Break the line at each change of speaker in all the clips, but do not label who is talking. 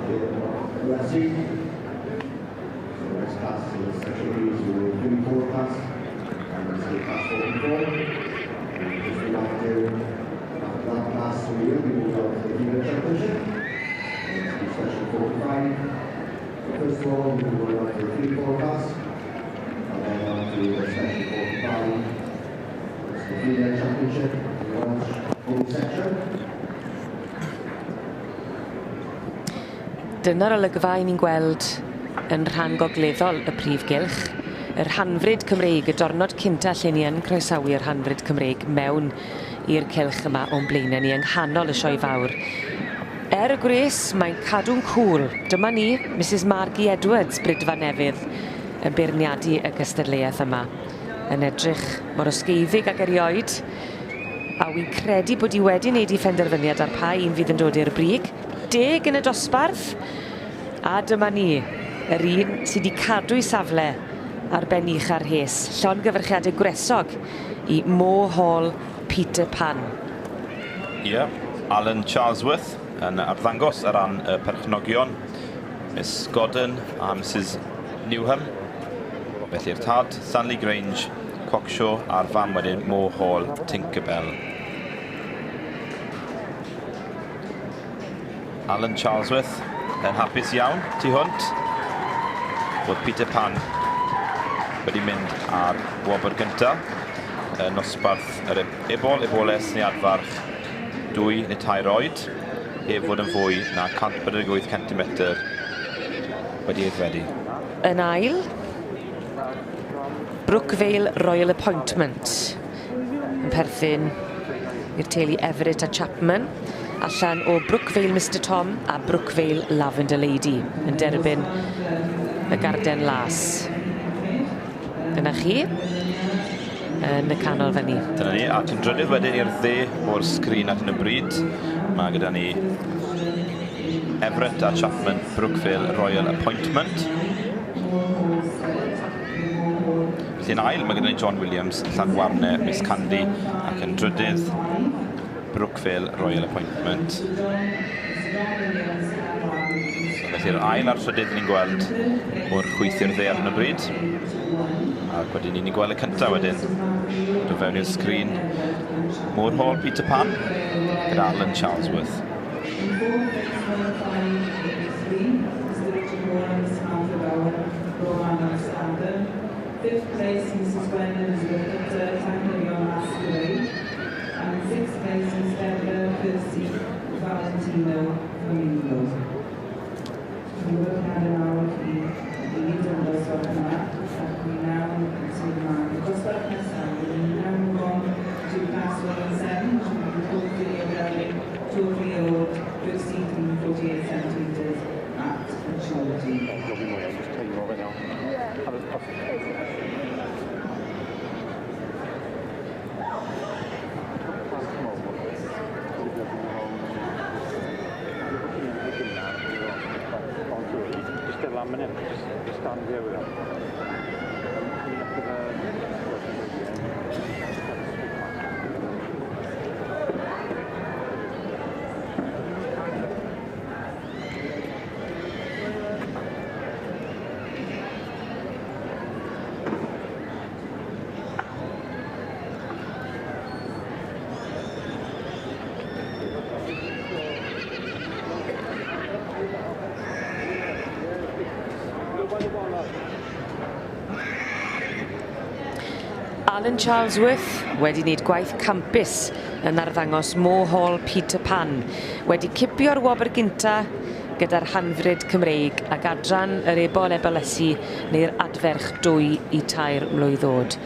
Let's see. So next class is section B is your 34 class, and it's the class 44. And just remind you, after that class we will be moving on to the female championship. And it's the section 45. So first of all, we will go on to the 34 class, and then on to the section 45. It's the female championship, the Welsh home section.
Dyna'r olygfa 'yn ni'n gweld yn rhan gogleddol y prif gylch. Yr hanfryd Cymreig, y diwrnod cynta lle ni yn croesawu'r hanfryd Cymreig mewn i'r cylch yma o'n blaenau ni yng nghanol y sioe fawr. Er y gwres, mae'n cadw'n cŵl. Dyma ni, Mrs Margie Edwards, Brydfa Nefydd, yn beirniadu y gystadleuaeth yma. Yn edrych mor osgeiddig ag erioed, a wi'n credu bod hi wedi wneud ei phenderfyniad ar pa un fydd yn dod i'r brig. 10 yn y dosbarth, a dyma ni, yr un sydd wedi cadw'i safle ar ben ucha'r rhes. Llongyfarchiadau gwresog i Moor Hall Peter Pan.
Ie, yeah, Alan Charlesworth yn arddangos ar ran y perchnogion, Miss Gordon a Mrs Newham. Felly'r tad, Stanley Grange, Cockshaw, a'r fam wedyn, Moor Hall, Tinkerbell. Alan Charlesworth yn hapus iawn tu hwnt bod Peter Pan wedi mynd ar wobr gyntaf yn nosbarth yr ebol, eboles neu adfarch 2 neu 3 oed, heb fod yn fwy na 148 cm wedi aeddfedu.
Yn ail, Brookvale Royal Appointment yn perthyn i'r teulu Everett a Chapman, allan o Brookvale Mr Tom a Brookvale Lavender Lady yn derbyn y garden las. Dyna chi, yn y canol fyny.
Dyna ni, ac yn drydydd wedyn i'r dde o'r sgrin ar hyn o bryd, mae gyda ni Everett a Chapman Brookvale Royal Appointment. Felly yn ail, mae gyda ni John Williams, Llanwarne, Miss Candy, ac yn drydydd, Brookvale Royal Appointment. So, felly'r ail a'r trydydd ni'n gweld o'r chwith i'r dde ar hyn o bryd. Ac wedyn ni'n gweld y cyntaf wedyn. Dod fewn i'r sgrin. Moor Hall Peter Pan gyda Alan Charlesworth.
Fifth place, Mrs. Gwen Elizabeth Hunter, Llangynion Masquerade. And in sixth place, Miss Deborah Percy Valentino Flamingo. Llongyfarchiadau mawr i gyd yn y dosbarth yma, ac ni nawr yn symud ymlaen i'r dosbarth nesaf. We now move on to class 1 and 7, which will be the fourth video gelding, 2 or 3 year old, to exceed 48 centimetres at maturity.
Alan Charlesworth wedi wneud gwaith campus yn arddangos Moor Hall Peter Pan, wedi cipio'r wobr gynta gyda'r hanfryd Cymreig ac adran yr ebol ebolesu neu'r adferch 2 i 3 mlwydd oed.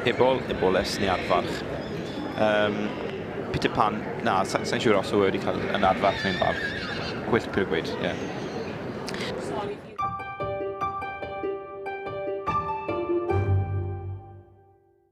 Ebol, eboles neu adfarch. Peter Pan, na, sa i'n siŵr os yw e wedi cael yn adfarch neu'n farch. Gwell pur gweud, ie. Yeah.